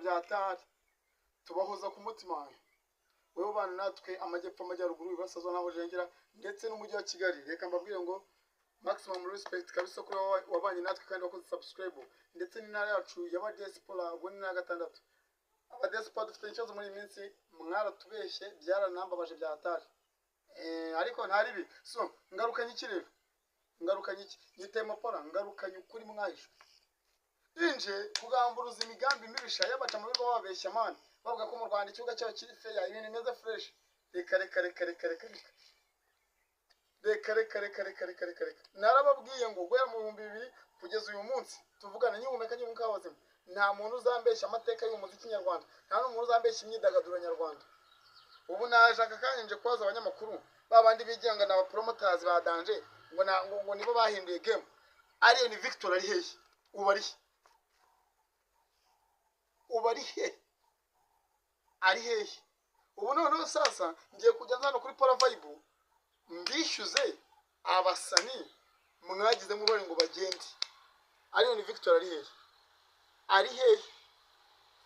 Bya hatari, tubahoza ku mutima. Wowe ubana natwe amajyepfo, amajyaruguru, iburasirazuba n'aho jengera, ndetse n'umujyi wa Kigali, reka mbabwire ngo maximum respect kabisa kuri wowe wabanye natwe kandi wakoze subscribe, ndetse n'intara yacu y'abadiaspora. Ubwo ni intara ya gatandatu. Abadiaspora dufite ikibazo muri iyi minsi, mwaratubeshye, byaranambabaje bya hatari. Ariko ntari bi so ngarukanye iki rero? Ngarukanye iki? Nitema pora, ngarukanye ukuri mwahishwe. Inje kugamburuza imigambi mibisha y'abaca mu bigo, bababeshya man, bavuga ko mu Rwanda ikibuga cyabo kiri fair, ibintu bimeze fresh. Reka, reka, reka, reka, reka, reka, reka, reka, reka, reka, reka, reka, reka. Narababwiye ngo guhera mu 2000 kugeza uyu munsi tuvugana, nyihumeka, nyihumeka w'abazima, nta muntu uzambeshya amateka y'umuziki nyarwanda, nta n'umuntu uzambeshya imyidagaduro nyarwanda. Ubu naje aka kanya nje kubaza abanyamakuru ba bandi bigira ngo ni abapromoters ba danger, ngo nibo bahinduye game. Ariyo ni Victor, ari hehe ubu? Ari he ubu? Ari he? Ari hehe ubu? Noneho sasa ngiye kujya nzano kuri Pola Vibe mbishyuze abasani mwagizemo uruhare ngo bagende. Ariyo ni Victor, ari hehe? Ari hehe?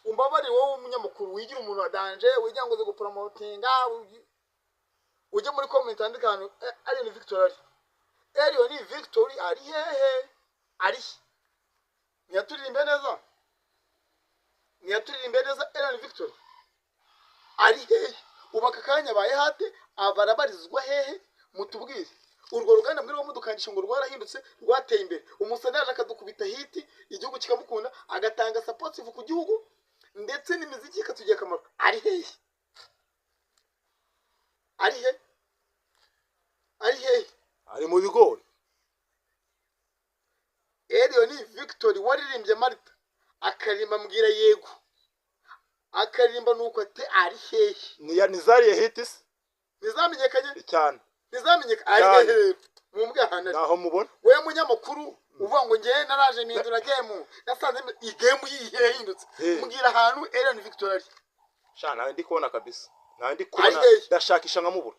Umbabarire wowe w'umunyamakuru wigira umuntu wa danger, wigira ngo uzi gupromotinga, ujye muri comment andika ahantu ariyo ni Victor ari. Ariyo ni Victor ari hehe? Ari he? Ntiyaturirimbe neza? Ntiyaturirimbe neza? Ariyo ni Victor ari hehe ubu? Aka kanya abaye hate? Abarabarizwa hehe? Mutubwire. Urwo ruganda mwiriwe mudukangisha ngo rwarahindutse, rwateye imbere, umusani yaje akadukubita hit, igihugu kikamukunda, agatanga supportive ku gihugu, ndetse n'imiziki ikatugira akamaro, ari hehe? Ari he? Ari hehe? Ari mu bigori. Elion Victory waririmbye Marita, akaririmba Mbwira Yego, akaririmba Nuko Ate, ari hehe? Ni zariye hit se? Ntizamenyekanye? Cyane. Ntizamenyekanye? Ari Cyane. hehe rero? Mumbwe ahantu ari. Naho mubona. We munyamakuru uvuga ngo ngewe naraje mpindura game, nasanze igame yihe yahindutse? Mbwira ahantu Elion Victory ari. Sha, nawe ndi kubona kabisa, nawe ndi kubona. Ari hehe? Ndashakisha nkamubura.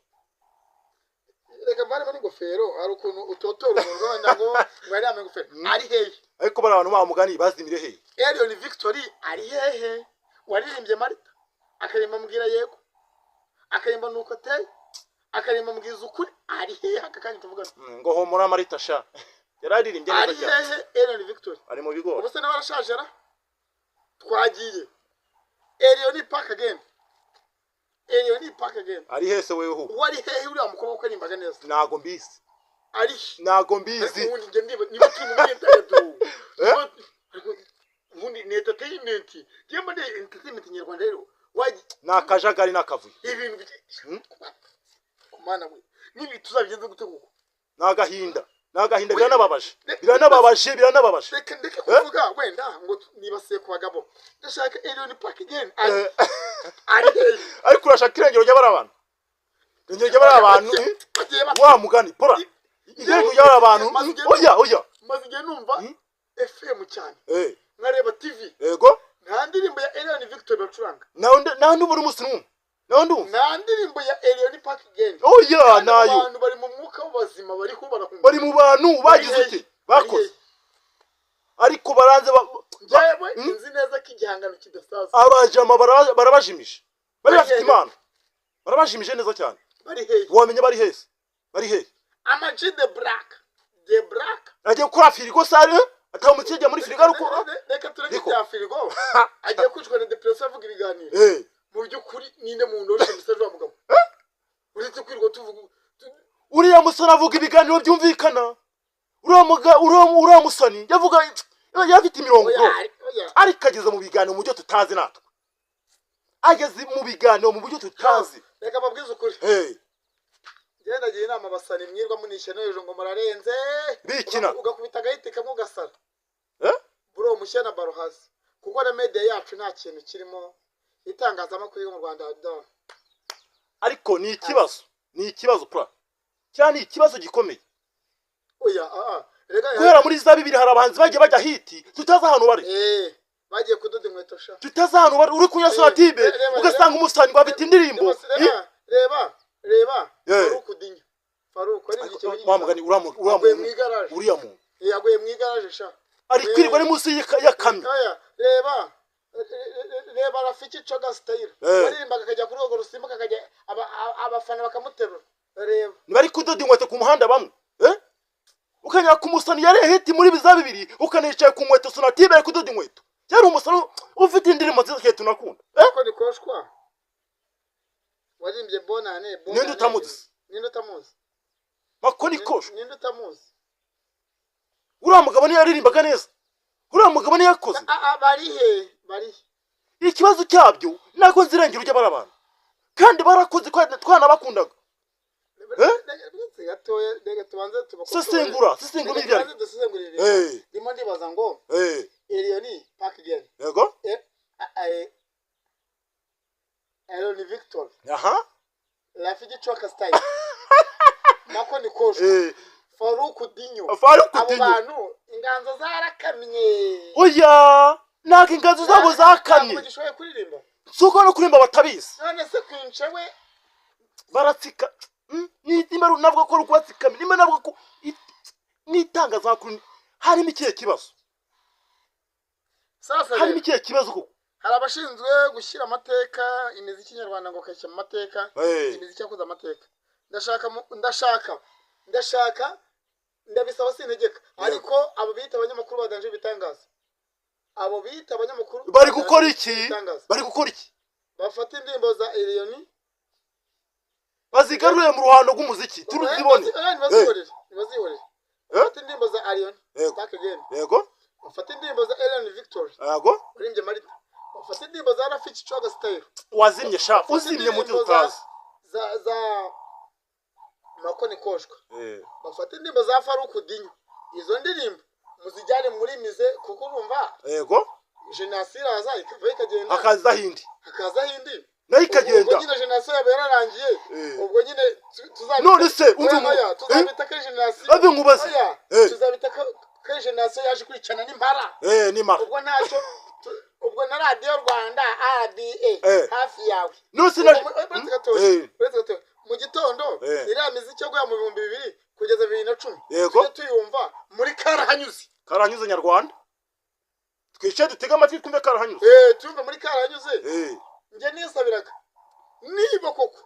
Reka mvanemo n'ingofero, hari ukuntu utotora umuntu wenda ngo yari yambaye ingofero. Ari hehe? Ariko bari abantu bamugani bazimire hehe? Elion Victory ari hehe, waririmbye Marita, akaririmba Mbwira Yego, akaririmba Nuko Ateye, akaririmba Mbwiza Ukuri? Ari hehe aka kanya tuvugana? Ngo humura Marita sha, yararirimbye neza Ari cyane. hehe Elion Victory? Ari mu bigori. Ubu se nawe arashaje ra? Twagiye Elion Park again, Elion Park again. Ari hese wewe hu? Uwo ari hehe uriya mukobwa ko aririmbaga neza? Ntago mbizi. Ari he? Ntago Ariko mbizi. ubundi njye ndiba niba turi mu myidagaduro, Eh? ariko ubundi ni entertainment, njye mbona entertainment nyarwanda rero Ni akajagari n'akavuyo. Ibintu ku mana we, nibi tuzabigenze gute koko? Ni agahinda, ni agahinda, biranababaje, biranababaje, biranababaje. Reka ndeke kuvuga wenda ngo nibasiye ku bagabo. Ndashaka Elion Park again, ari ari hehe? Ariko urashaka irengero ry'abari abantu, irengero ry'abari abantu, eh? Bagiye Wa mugani pora, irengero ry'abari abantu. Maze igihe Oya, oya. Maze igihe numva FM cyane, nkareba TV, Yego. nta ndirimbo ya Elion Victor bacuranga. Nawe nawe ndumva umunsi n'umwe nawe ndumva. Nta ndirimbo ya Elion Park again. Oya. Kandi Nayo. abantu bari mu mwuka w'abazima, bariho barahumeka. Bari mu bantu bagize Bari ute? hehe? Bakoze. Bari hehe? Ariko baranze Njyewe nzi neza ko igihangano kidasaza. Abajama barabajimije, bari Bari bafite hehe? impano, barabajimije neza cyane. Bari hehe? Wamenya bari hese, bari hehe? Ama G the Black, the Black. Agiye gukora firigo sare, atahumutse yajya muri firigo ariko. Reka tureke Niko. ibya firigo, agiye kwicwa na depression avuga ibiganiro. Mu by'ukuri ninde muntu wese message wa mugabo, uretse kwirirwa tuvuga Uriya musore avuga ibiganiro byumvikana. Uriya musani yavuga yafite imirongo, Oya, bro. Oya. Ariko ageze mu biganiro mu buryo tutazi natwe, ageze mu biganiro mu buryo tutazi. Reka mbabwize ukuri. Hey. Njyewe ndagira inama abasani mwirwa munishe no hejuru ngo murarenze. Bikina. Ugakubita agahiti kamwe ugasara. Eh? Bro, mushyire na baro hasi, kuko na media yacu nta kintu kirimo. Itangazamakuru yo mu Rwanda da. Ariko ni ikibazo, ni ikibazo pra cyane, ikibazo gikomeye. Oya, ah ah, reka. Guhera muri za 2000 hari abahanzi bagiye bajya hit tutazi ahantu bari. Bagiye kudoda inkweto sha. Tutazi ahantu bari. Uri kunywa Sonatube, Reba, ugasanga umusani ngo afite indirimbo. Reba, reba, reba. Faruku Dinya, Faruku ari igihe. Wa mugani uriya uriya Aguye mu muntu igaraje. Uriya muntu Yaguye mu igaraje sha. ari kwirirwa ari munsi y'akamyo. Oya, reba. Reba Rafiki Coga Style, waririmbaga akajya kuri urwo rusimbuka, akajya abafana bakamuterura. Reba. Ntibari kudoda inkweto ku muhanda bamwe, eh? Ukanyura ku musani yari hit muri biza bibiri, ukanicaye ku nkweto Sonatube ari kudoda inkweto. Yari umusani ufite indirimbo nziza cyane tunakunda, eh? Ko nikoshwa waririmbye bonane bonane. Ninde utamuzi? Ninde utamuzi? Makoni koshwa. Ninde utamuzi? Uriya mugabo niyo yaririmbaga neza, uriya mugabo niyo yakoze. Bari he? Bari he? Ikibazo cyabyo ntabwo nzirengera ujya bari abantu kandi barakoze, twanabakundaga. Eh? Uretse gatoya, reka tubanze tubakosore. Sesengura, sesengura. Reka Ibyo ari tubanze dusesengure ibi. Ndimo ndibaza ngo Elion Park Again, Elion Victor, Rafiki Coga Style, Mako Nikoshwa, Faruku Dinyo, Faruku abo Dinyo. bantu inganzo zarakamye. Oya, ntabwo inganzo zabo zakamye. Ntabwo gishoboye kuririmba. Si uko no kuririmba batabizi. None se kwinca we? Baratsika. Nimba navuga ko ari ukubatsikamira, nimba navuga ko n'itangazamakuru harimo ikihe kibazo? Sasa Harimo rero, ikihe kibazo koko? Hari abashinzwe gushyira amateka, imiziki nyarwanda, ngo bakayishyira mu mateka. Imiziki yakoze amateka. Ndashaka ndashaka, ndabisaba sintegeka, ariko abo bita abanyamakuru badanje ibitangaza, abo bita abanyamakuru Bari gukora iki? ibitangaza, Bari gukora iki? bafata indirimbo za Elion Bazigarure mu ruhando rw'umuziki turuzibone. Ntibazihorere, ntibazihorere. Bafata indirimbo za Elion Back Again, bafata indirimbo za Elion Victory, uririmbye Marita, bafata indirimbo za Rafiki Coga Style, Wazimye sha. bafata Uzimye mu byo indirimbo utazi. za Makoni Koshwa, bafata indirimbo za Faruku Dinyo. Izo ndirimbo muzijyane muri musée, kuko urumva génération iraza ikava ikagenda. Hakazaho indi. Hakazaho indi. Nayo Ubwo ikagenda. nyine génération yabo yararangiye. Ubwo nyine tuzabita None se, umva Oya, oya, tuzabita ko génération Abe nkubaze. Oya, tuzabita ko génération yaje kwicana n'impara. Eh, nimara. Ubwo ntacyo ubwo na Radiyo Rwanda, RBA, hafi yawe. None se na Uretse gatoya, uretse gatoya, mu gitondo iriya miziki yo guhera mu 2000 kugeza 2010, tujye tuyumva muri Karahanyuze. Karahanyuze nyarwanda, twicaye dutege amatwi twumve Karahanyuze. Eh, tuyumve muri Karahanyuze. Njye nisabiraga, niba koko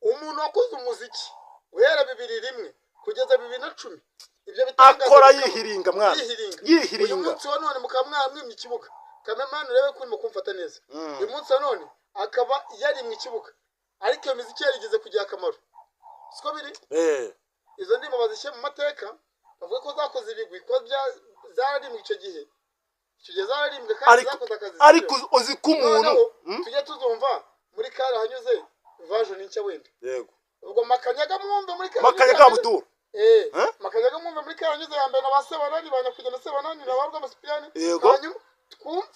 umuntu wakoze umuziki guhera 2001 kugeza 2010, ibyo bitangaza Akora yihiringa, mwana. Yihiringa. Uyu Yihiringa. munsi wa none mukaba mwamwimye ikibuga, kamemani, urebe ko urimo kumfata neza, uyu munsi wa none akaba yarimwe ikibuga, ariko iyo miziki yarigeze kugira akamaro, siko biri? Izo ndirimbo bazishyire mu mateka, bavuga ko zakoze ibigwi, ko zararimbwe icyo gihe, icyo gihe zararimbwe kandi zakoze akazi. Ariko uzi ko umuntu Noneho tujye tuzumva muri Karahanyuze version nshya wenda. Ubwo Makanyaga mwumve muri Karahanyuze Makanyaga ya mbere. Abdul. Eh, Eh? Makanyaga mwumve muri Karahanyuze ya mbere na ba Sebanani, ba Nyakujya na Sebanani na ba Rwamasipiyani. Hanyuma twumve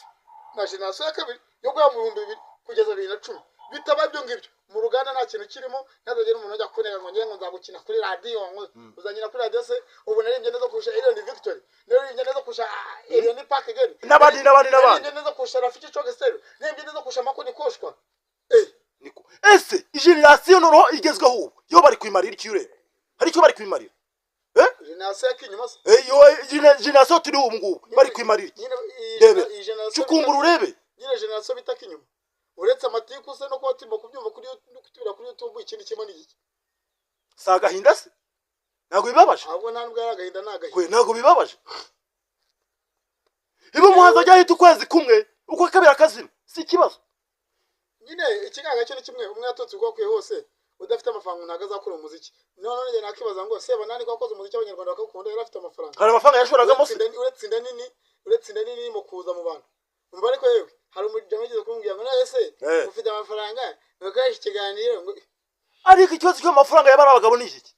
na génération ya kabiri yo guhera mu 2000 kugeza 2010. Bitaba ibyo ngibyo, mu ruganda nta kintu kirimo. Ntazagire umuntu ujya kunega ngo ngiye ngo nzagukina kuri radiyo, ngo uzanyina kuri radiyo. Se ubu naririmbye neza kurusha Elion Victory, naririmbye neza kurusha Elion Park Again, N'abandi, n'abandi, n'abandi. naririmbye neza kurusha Rafiki Coga Style, naririmbye neza kurusha Makoni Koshwa, eh. Niko ese génération noneho igezweho ubu yo bari kwimarira iki? Ureba hari icyo bari kwimarira, eh? Génération yakinyuma se? Eh, yo génération turiho ubu ngubu bari kwimarira iki? Nyine iyi Rebe. iyi génération Cukumbura urebe. Nyine génération bita kinyuma, uretse amatiku se no kuba turimo kubyumva kuri no kutubira kuri YouTube, ikindi kimwe ni iki? Si agahinda se? Ntabwo bibabaje? Ahubwo nta nubwo ari agahinda, ni agahinda. Kwe ntabwo bibabaje? Iba umuhanzi ajya ahita ukwezi kumwe, uko kabiri akazima, si ikibazo? Nyine ikigaragara cyo ni kimwe, umwe yatotse uko akwiye hose. Udafite amafaranga ntabwo azakora umuziki. None njye nakibaza ngo Sebanani ko wakoze umuziki abanyarwanda bakawukunda, yari afite amafaranga? Hari amafaranga yashoragamo se? Uretse inda nini irimo kuza mu bantu. Umva, ariko yewe, hari umujama wigeze kumbwira ngo nawe se ufite amafaranga ugakoresha ikiganiro ngo Ariko ikibazo cy'amafaranga y'abari abagabo ni iki?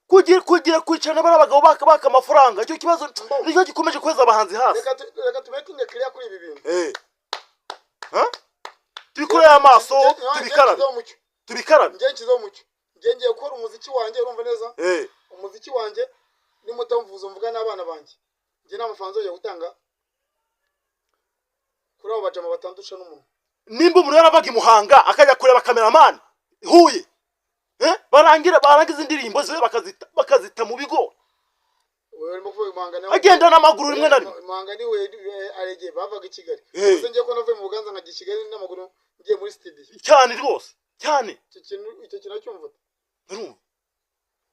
Kugira kwicarana bari abagabo baka amafaranga, icyo kibazo nicyo gikomeje kweza abahanzi hasi. Reka tumekinge clear kuri ibi bintu. Eh. Ha? Tubikoreye amaso. Tubikarabe. Nshyizeho umucyo. Tubikarabe. Njye nshyizeho umucyo, njye ngiye gukora umuziki wanjye, urumva neza? Umuziki wanjye nimutamvuza mvuga n'abana banjye, njye nta mafaranga nzongera gutanga kuri abo bajama batandusha n'umuntu. Nimba umuntu yaravaga i Muhanga akajya kureba kameramani Huye, eh? Barangira barangiza indirimbo ze bakazita mu bigo. Wowe urimo kuvuga Muhanga naho. Agenda n'amaguru rimwe na rimwe. Muhanga ni we aregeye bavaga i Kigali. Eh. Gusa ngiye ko navuye mu Buganza nkajya i Kigali n'amaguru ngiye muri studio. Cyane rwose, cyane. Icyo kintu cyumva. Urumva,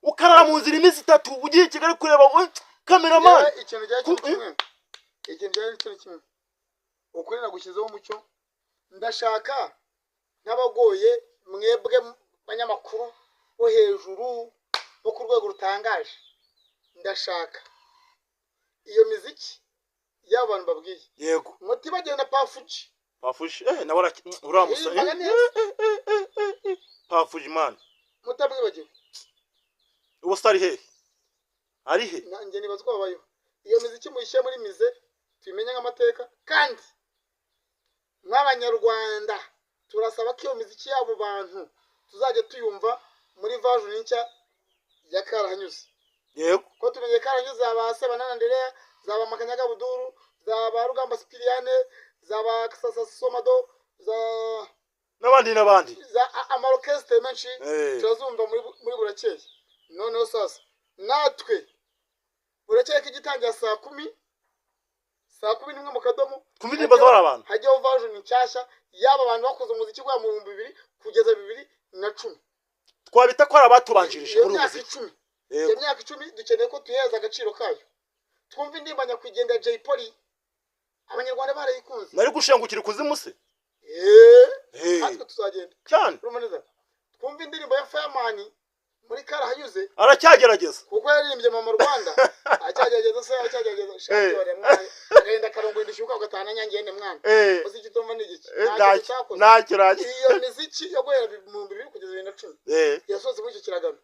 ukarara mu nzira iminsi 3 ugiye i Kigali kureba we cameraman. Yewe, ikintu cyari kintu Eh? kimwe, ikintu cyari kintu kimwe, ukuri nagushyizeho umucyo. Ndashaka n'abagoye mwebwe banyamakuru bo hejuru, bo ku rwego rutangaje, ndashaka iyo miziki y'abo bantu babwiye mutibagiwe na Pafuji. Pafuji, nawe uramusa. Yaririmbaga neza. Pafuji man. Mutabwibagiwe. Ubu se ari hehe, ari he? Nanjye nibaza uko babayeho. Iyo miziki muyishyire muri musée, tuyimenye nk'amateka. Kandi nk'abanyarwanda turasaba ko iyo miziki y'abo bantu tuzajya tuyumva muri version nshya ya Karahanyuze. Ko tumenye Karahanyuze zaba Sebanani Andereya, zaba Makanyaga Buduru, zaba Rugamba Sipiriyane, zaba Sasa Somado, za N'abandi n'abandi. za amaorchestre menshi. Turazumva muri burakeye. Noneho sasa natwe burakeye ko igitangira saa 10, saa 11 mu kadomo, Twumve indirimbo z'abari abantu. hajyaho version nshyashya y'aba bantu bakoze umuziki guhera mu 2000 kugeza 2010. Twabita ko ari abatubanjirije Iyo muri ubu myaka muziki. 10, iyo myaka 10 dukeneye ko tuyihereza agaciro kayo. Twumve indirimbo nyakwigendera Jay Polly, abanyarwanda barayikunze. Nari gushengukira ikuzimu se. Natwe tuzagenda. Cyane. Urumva neza, twumve indirimbo ya Fireman muri Karahanyuze. Aracyagerageza. Kuko yaririmbye Mama Rwanda. Aracyagerageza se? Aracyagerageza shati wariya mwana agenda akarongora ishuka ugatahana nyangende mwana. Uzi icyo utumva ni igiki? Ntacyo Ntacyo. tutakoze. Ntacyo, ntacyo. Iyo miziki yo guhera mu 2000 kugeza 2010 yasohotse muri icyo kiragano,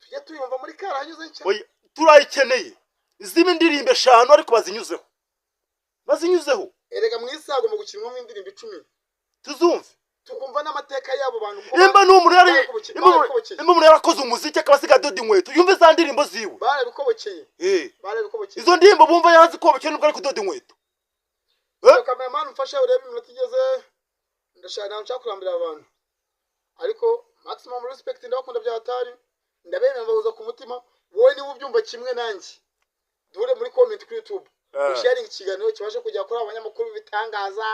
tujye tuyumva muri Karahanyuze nshya. Oya, turayikeneye. Ziba indirimbo eshanu, ariko bazinyuzeho, bazinyuzeho. Erega mu isi hagomba gukinwamo indirimbo 10. Tuzumve. Tukumva n'amateka y'abo bantu ko Nimba n'umuntu yari barabikobokeye. nimba umuntu yarakoze umuziki akaba asigaye adoda inkweto, yumve za ndirimbo ziwe. Barabikobokeye. Barabikobokeye. Izo ndirimbo bumva yarazikobokeye nubwo ari kudoda inkweto. Cameraman, umfashe urebe iminota igeze. Ndashaka, ntabwo nshaka kurambira abantu, ariko maximum respect, ndabakunda bya hatari, ndabemera, mbahuza ku mutima. Wowe niba ubyumva kimwe nanjye, duhure muri comment kuri YouTube, usharinga ikiganiro kibashe kujya kuri abo banyamakuru b'ibitangaza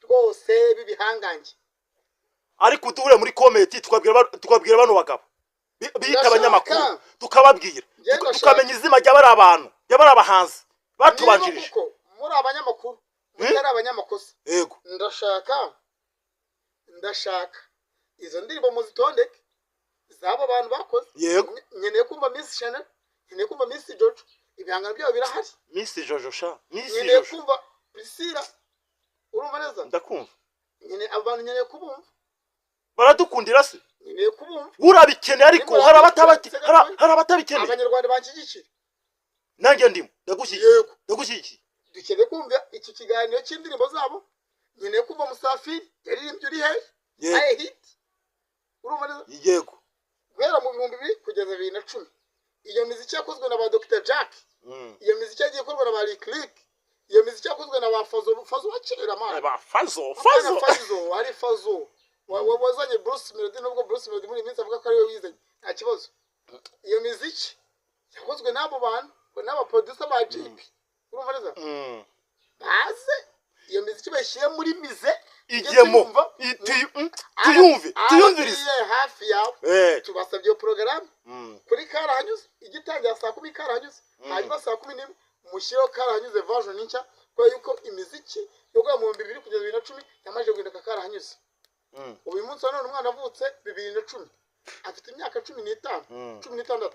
rwose, b'ibihangange. Ariko duhure muri comment, tukabwira bano bagabo bita abanyamakuru, tukababwira, Njye ndashaka. tukamenya izina ry'abari abantu, ry'abari abahanzi Niba batubanjirije. kuko muri abanyamakuru mutari abanyamakosa, ndashaka izo ndirimbo muzitondeke z'abo bantu bakoze. Nkeneye kumva Miss Chanel, nkeneye kumva Miss Jojo, ibihangano byabo birahari. Miss Jojo sha, Miss Nkeneye Jojo. kumva Priscilla, urumva neza? Ndakumva. Nkeneye abo bantu, nkeneye kubumva. Baradukundira se? Nkeneye kubumva. Urabikeneye, ariko Nimba hari abatabikeneye. Abanyarwanda banshyigikira. Nanjye ndimo ndagushyigikiye. Ndagushyigikiye. Dukeneye kumva iki kiganiro cy'indirimbo zabo. Nkeneye kumva Musafiri yaririmbye uri hehe, aye hit, urumva neza? Yego. Guhera mu 2000 kugeza 2010, iyo miziki yakozwe na ba Dr Jack, iyo miziki yagiye ikorwa na ba Lick Lick, iyo miziki yakozwe na ba Fazo. Fazo wa kera man. Ba Fazo. Fazo. Fazo. Fazo, hari Fazo wazanye Bruce Melody, nubwo Bruce Melody muri iyi minsi avuga ko ariwe wizanye, nta kibazo. Iyo miziki yakozwe n'abo bantu, n'aba producer ba JP, urumva neza? Baze iyo miziki bayishyire muri musée tujye Ijyemo. tuyumva. Tuyumve, tuyumvirize. RPA hafi yawe. Tubasabye iyo porogaramu kuri Karahanyuze igitangira saa 10 Karahanyuze, hanyuma saa 11 mushyireho Karahanyuze version nshya, kubera yuko imiziki yo guhera mu 2000 kugeza 2010 yamaze guhinduka Karahanyuze. Ubu uyu munsi wa none umwana avutse 2010 afite imyaka 15, 16,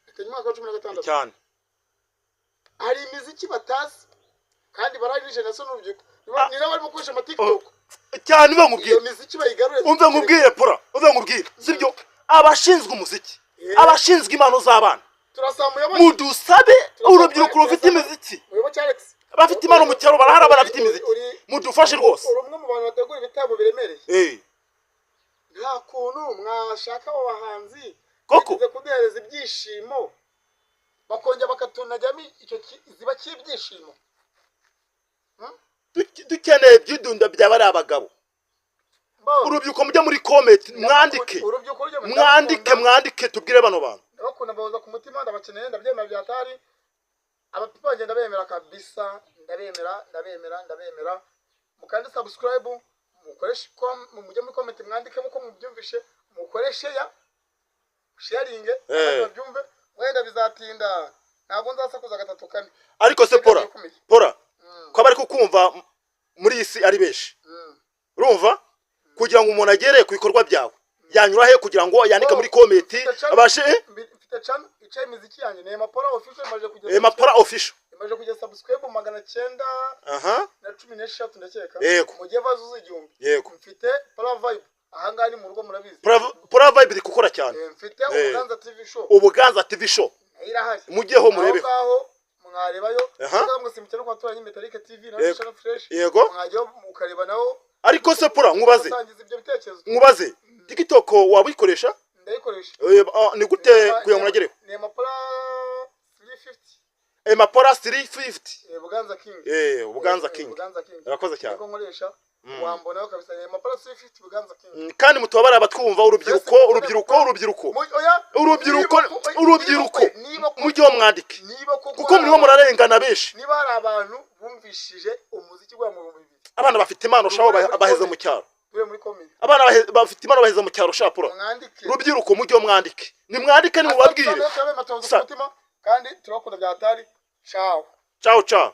afite umwaka wa 16. Cyane. Hari imiziki batazi kandi barari ni génération n'urubyiruko, Ah. ni nabo barimo gukoresha amaTikTok. Cyane, umve nkubwire. Iyo miziki bayigarure. Umve nkubwire pora, umve nkubwire, sibyo? Abashinzwe umuziki, abashinzwe impano z'abana, Turasaba muyoboke. mudusabe urubyiruko rufite imiziki. Muyoboke Alex. Abafite impano mu cyaro barahari, abana bafite imiziki, mudufashe rwose. Uri umwe mu bantu bategura ibitaramo biremereye. Nta kuntu mwashaka abo bahanzi Koko. bigeze kuduhereza ibyishimo, bakongera bakatunajyamo icyo kiziba cy'ibyishimo? Dukeneye ibyidunda byaba ari abagabo. Bo, Urubyiruko, mujye muri comment mwandike. Urubyiruko rujya Mwandike, mwandike, tubwire bano bantu. Ndabakunda. Mbahoza ku mutima, ndabakeneye, ndabyemera byatari. Abapipa bagenda bemera kabisa, ndabemera, ndabemera, ndabemera. Mukande subscribe, mukoreshe mujye muri comment mwandikemo uko mubyumvishe, mukoreshe ya sharing, abandi babyumve. Wenda bizatinda, ntabwo nzasakuza gatatu kane. Ariko se Pora, Bikomeye. Pora, ko abari kukumva muri iyi si ari benshi, urumva, kugira ngo umuntu agere ku bikorwa byawe yanyura he kugira ngo yandike muri comment abashe, eh? Mfite channel icaye imiziki yanjye, ni Emapora Official, imaze kugeza Emapora Official. Imaze kugeza subscribe 913 ndakeka. Mu gihe bazuza 1000. Mfite Pora Vibe, ahangaha ni mu rugo, murabizi. Pora Vibe iri gukora cyane. Mfite Ubuganza TV Show. Ubuganza TV Show. Nayo irahari. Mujyeho murebeho. Aho ngaho mwarebayo. Cyangwa mugasimukira no ku baturanyi, Metalike TV na Channel Fresh. Mwajyayo mukareba naho. Ariko se Pora, nkubaze. Musangiza ibyo bitekerezo. Nkubaze, TikTok waba uyikoresha? Ndayikoresha. Ni gute kugira ngo unagereho? Ni Emapora 350. Emapora 350. Buganza King. Buganza King. Buganza King. Urakoze cyane. Niko nkoresha. Wambonaho kabisa, ni Emapora 350 Buganza King. Kandi mutubabare abatwumva, urubyiruko, Facebook, urubyiruko, urubyiruko, oya, urubyiruko, niba urubyiruko, niba mujyeho mwandike, niba koko kuko murimo murarengana benshi. Niba hari abantu bumvishije umuziki gwa mu 2000, Abana bafite impano shaho baheze mu cyaro. Turi muri comment. Abana bafite impano baheze mu cyaro shapura. Mwandike. Rubyiruko, mujyeho mwandike, nimwandike, nimubabwire. Asante ku mutima, kandi turabakunda bya hatari. Ciao. Ciao ciao.